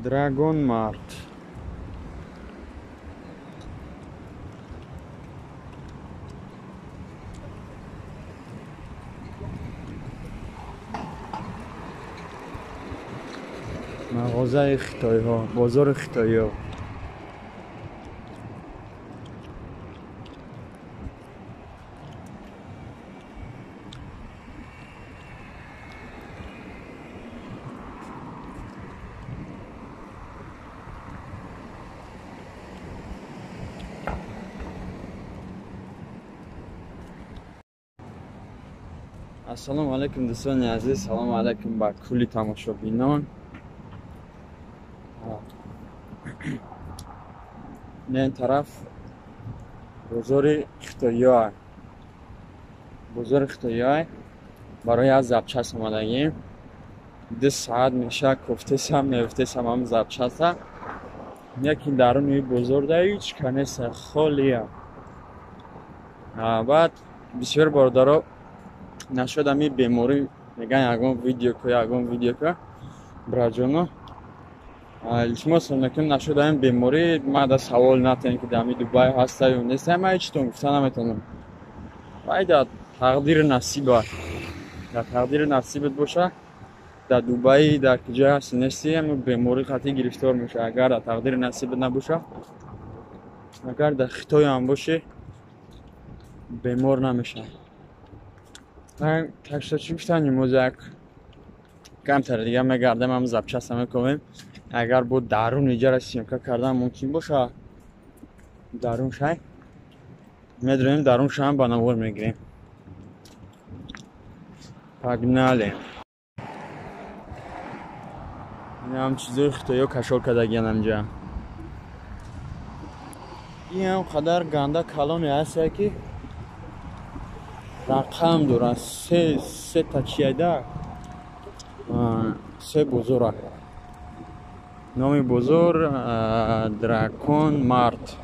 Драгон Март. Мағозаи хитоиҳо, бозори хитоиҳо. Ассалому алайкум, дӯстони азиз, салому алайкум ба кулли тамошобинон. Ин тараф бозори хитоиҳо. Бозори хитоиҳо барои аз запчас омадагим. 2 соат меша кофтесам, меофтесам ҳам запчаса. Лекин даруни бозорда ҳеҷ канеса холия. Баъд бисёр бародаро нашуд ами беморӣ меган ягон видео ку, ягон видео ку, браҷоно. Илтимос мекунем, нашуд ами беморӣ мада савол натен ки дар Дубай ҳаста ё нест, ман ҳечтон гуфта наметавонам. Вай дар тақдири насиба, дар тақдири насибат боша, дар Дубай дар куҷое ҳасти нести, ами беморӣ қатъӣ гирифтор меша. Агар дар тақдири насибат набоша, агар дар Хитой ҳам бошӣ, бемор намеша. Так что чӣ гуфтанем, оз як камтар дига мегардем, ҳам запчаста мекунем. Агар бо дарун иҷара съёмка кардан мумкин боша, дарун шай медроем, дарун шаам ба навор мегирем. Погнали. Ин чизои хитоиҳо кашол кардагиян амҷа. Ин ҳам қадар ганда калоне ҳастае ки рақам дорад, се та чияда, се бозора. Номи бозор Дракон Март.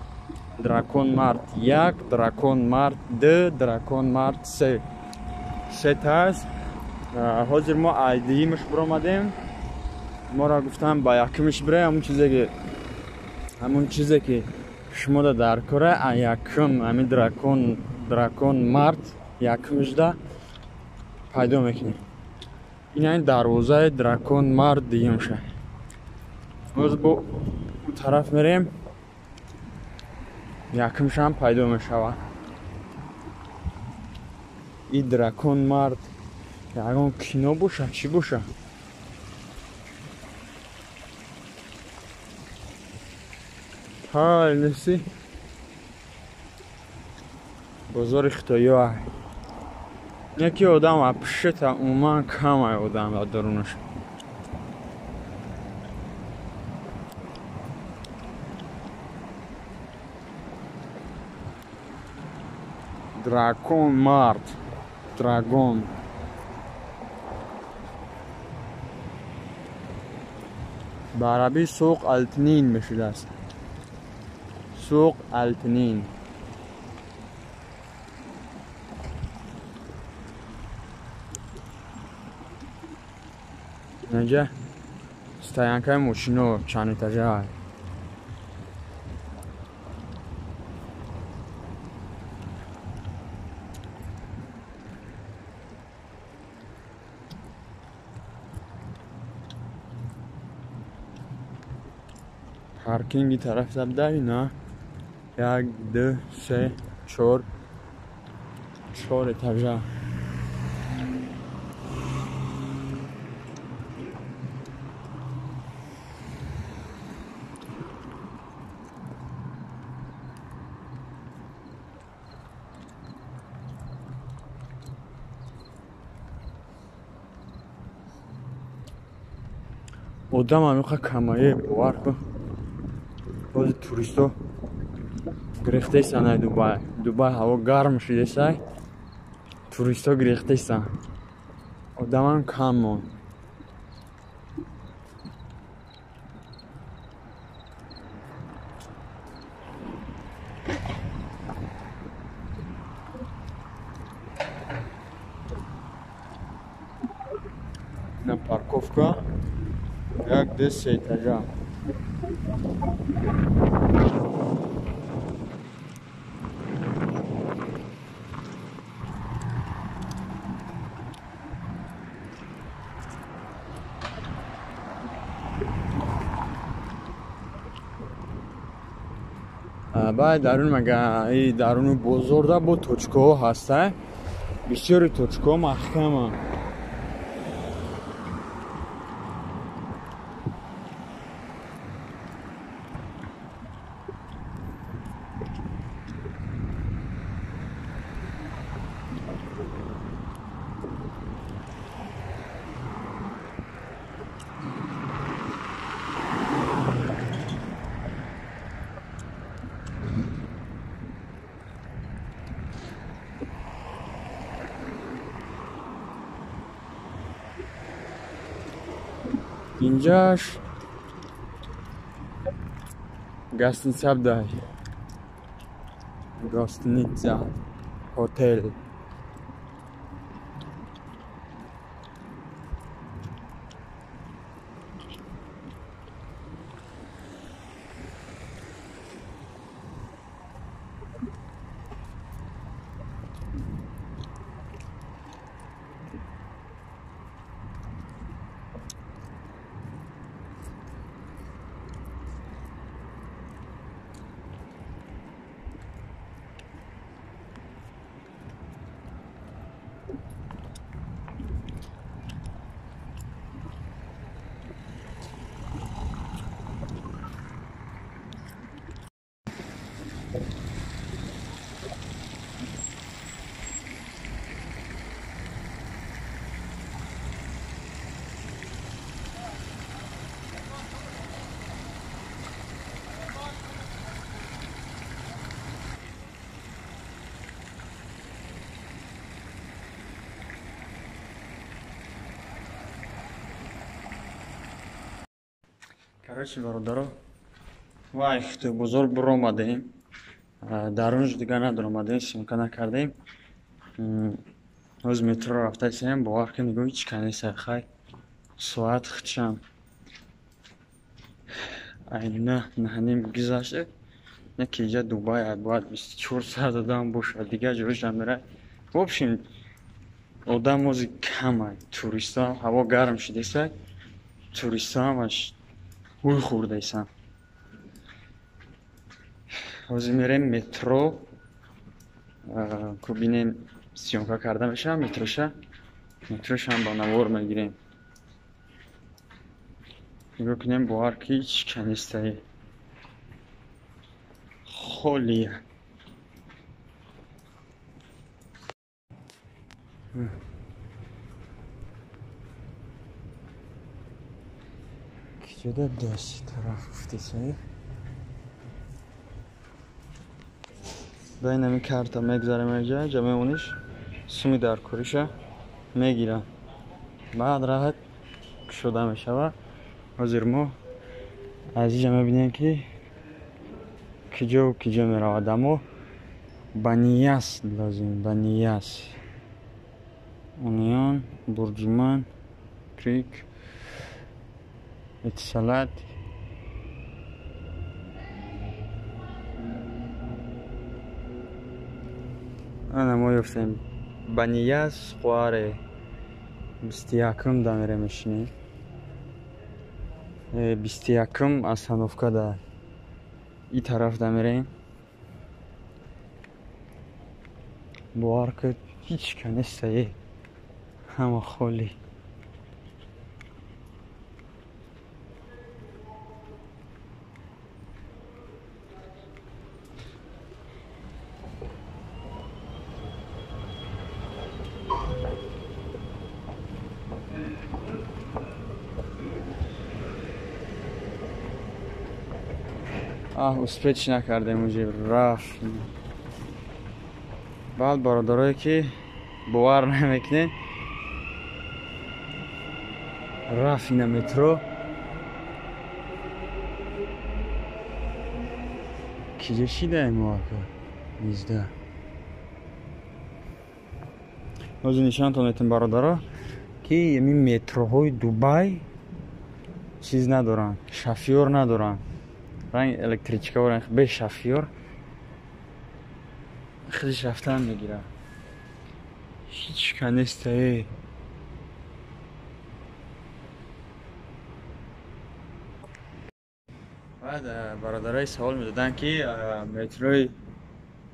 Дракон Март 1, Дракон Март 2, Дракон Март 3. Се та аст. Ҳозир мо айдиимаш биромадем. Моро гуфтам ба якумиш бирем, ҳамон чизе ки шумо дар кора, якум ҳамин Дракон Март якумишда пайдо мекунем. Ин ҳамин дарвозаи Дракон Март дуюмша. Боз бо ӯ тараф мерем, якумшам пайдо мешавад. И Дракон Март ягон кино боша, чӣ боша? Ҳай, неси? Бозори хитоиҳо. Яке одам апшита умуман камай одам дар дарунаш. Дракон Март. Драгон. Ба арабӣ суқ Алтнин мешудааст. Суқ Алтнин. Инҷа стоянкаи мошино чанд этажа. Паркинги тараф забда ина 1, 2, 3, 4, 4 этажа. Одам ҳамиқа камае, бовар кун. Бози туристо гирифтаистанд ай Дубай. Дубай ҳаво гарм шудесай, туристо гирифтаистанд. Одамам кам монд. На парковка 1, 2, 3 этажа. Баъд дарун мага и даруни бозорда бо точкаҳо ҳаста. Бисёри точкаҳо маҳкаманд. Инҷаш гостиница бдай. Гостиница, хотел. Короче, бародаро, вай хто бозор буромадем. Дарунш дига надуромадем, съёмка накардем. Ҳоз метро рафтасем, бовар кунед, нигоҳ ҳеч кас нест. Хай соат чанд? Айна наҳним гузашт. Не ки иҷа Дубай бояд 24 соат одам бошад, дигар ҷош намерад. В общем, одам ҳози камай, туристҳо ҳаво гарм шудеса, туристҳо ҳамаш ҳуй хӯрдаисам. Ҳозир мерем метро, ку бинем съёмка карда мешавад метроша. Метрошам ба навор мегирем. Нигоҳ кунем, бовар ки ҳеч кас нестае. Холия. Киҷода дашти тараф гуфтесае? Ба ин ҳамин карта мегзарем инҷа, ҷа мемониш, суми даркориша мегирам. Баъд раҳат кушода мешавад. Ҳозир мо аз инҷа мебинем ки киҷову киҷо меравад. Аммо ба Нияс лозим, ба Нияс. Унион, Бурҷуман, Крик, Этисалат. Ана мо ёфтем ба Нияс Қуаре. 21-м да мерем мешинем. 21-м остановка да и тараф да мерем. Бовар кунед, ҳеч кас нестае. Ҳама холӣ. Аҳ, успеть накардем, уже рафт. Баъд бародарое ки бовар намекунед, рафт ина метро. Киҷа шидаем мо ака? 19. Ҳозир нишонтон метем бародаро ки ҳамин метроҳои Дубай чиз надоранд, шофёр надоранд. Ранг электричка ранг бе шофёр. Худиш рафтан мегира. Ҳеч ка нест эй. Баъд бародарай савол медоданд ки метрои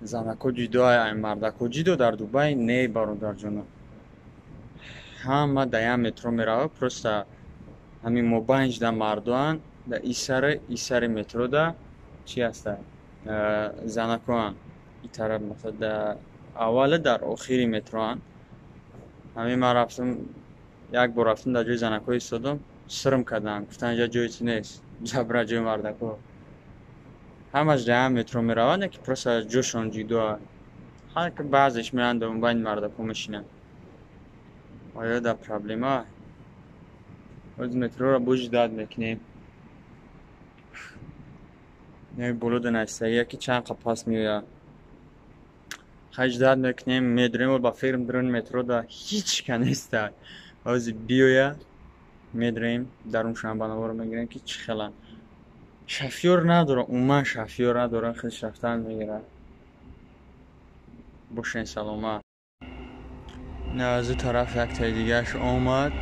занако ҷудо ай мардако ҷудо дар Дубай не бародарҷоно. Ҳама да як метро меравад, просто ҳамин мобайнш да мардоанд, да исари метро да чи ҳаста? Занакоанд. И тараф масалан да аввала дар охири метроанд. Ҳамин ман рафтам, як бор рафтам дар ҷои занако истодам, сирм карданд, гуфтанд инҷа ҷои ту нест, ҷабра ҷои мардако. Ҳамаш да як метро мераванд, яке просто ҷошон ҷудо. Ҳар ки баъзеш меоянд дар байни мардако мешинанд. Оё да проблема? Оз метроро бо ждать мекунем. Яке боло да наистагӣ, яке чанд қа пас меояд. Хай ждать мекунем, медурем, ба фирм дарун метро да ҳеч ка неста. Ози биёя, медурем, дарун шанбанаворо мегирем ки чӣ хеланд. Шофёр надора, умуман шофёр надора, худш рафтан мегирад. Бошен саломат. Аз ӯ тараф яктаи дигааш омад.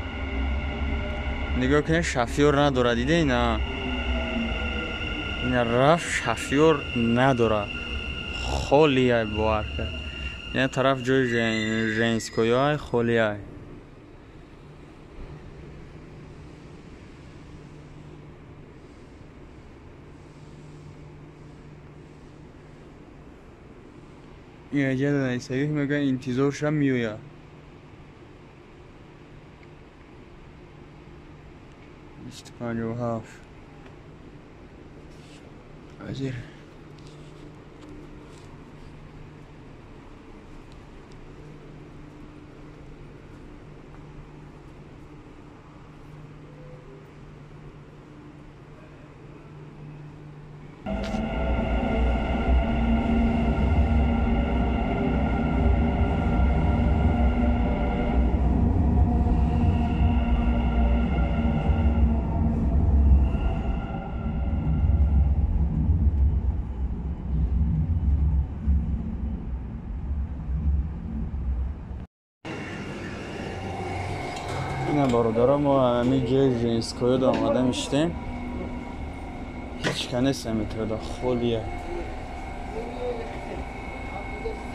Нигоҳ кунед, шофёр надора, дидед на? Ина рафт, шофёр надора. Холия бовар кард. Ина тараф ҷои женскоё холия. Ина ҷа мегӯяд интизор шав меояд. 57. Азир. Ина бародаро, мо ҳамин ҷои женскоё да омада мешитем. Ҳеч ка нест метрода, холия.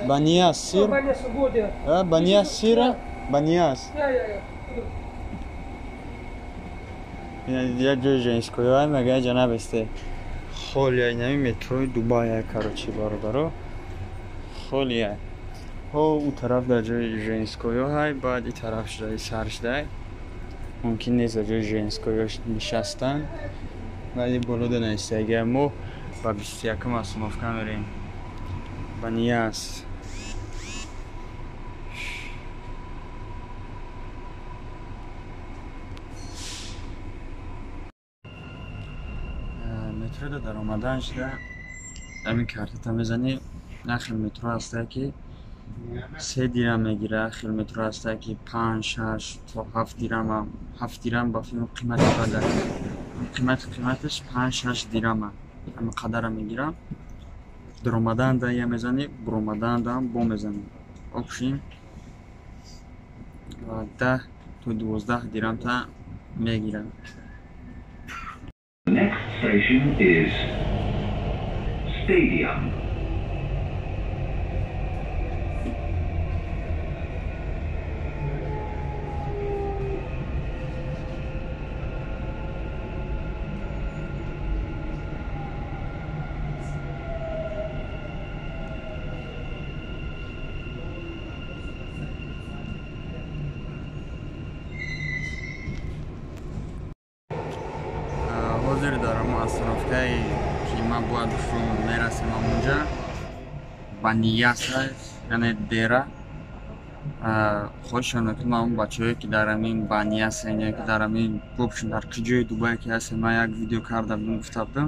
Банияс сир? Банияс сира? Банияс. Ина як ҷои женскоё ай мега ҷа набесте. Холия, ин ҳамин метрои Дубай, короче, бародаро. Холия. Ҳо, ӯ тараф дар ҷои женскоё ҳай, баъд и тараф шуда, сар шуда. Мумкин нест дар ҷои женскоё нишастан, вале боло да наистагия. Мо ба 21-м остановка мерем. Ба Нияс. Метро да даромадан шуда, ҳамин картата мезанӣ, нархи метро ҳаста ки 3 дирам мегира, хел метро ҳаста ки 5, 6 то 7 дирам, 7 дирам ба филм қимати бада. Қиматаш 5, 6 дирама. Ҳама қадара мегира. Даромадан да я мезанӣ, буромадан да бо мезанӣ. Общим 10 то 12 дирам та мегира. Next station is Stadium. Ҳозир дар ҳамон остановкае ки ман бояд мерасем ҳамонҷа, ба Нияс, яъне дера. Хоҳишам мекунам ҳамон бачаҳое ки дар ҳамин Банияс, яъне ки дар ҳамин вообщем дар куҷои Дубай ки ҳастем, ман як видео карда будам, гуфта будам,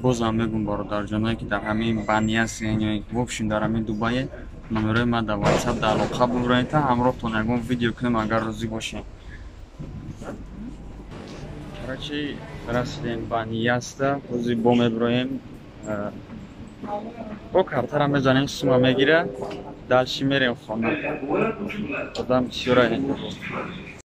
бозам мегӯм бародарҷоное ки дар ҳамин Банияс, яъне вообщем дар ҳамин Дубае, номерои ман дар WhatsApp дар алоқа бубуред, ҳамроҳтон ягон видео кунем агар розӣ бошем. Короче, расидем ба Нияста. Ҳозир бо меброем. Бо картара мезанем, сума мегира. Дальше мерем хона. Одам бисёра.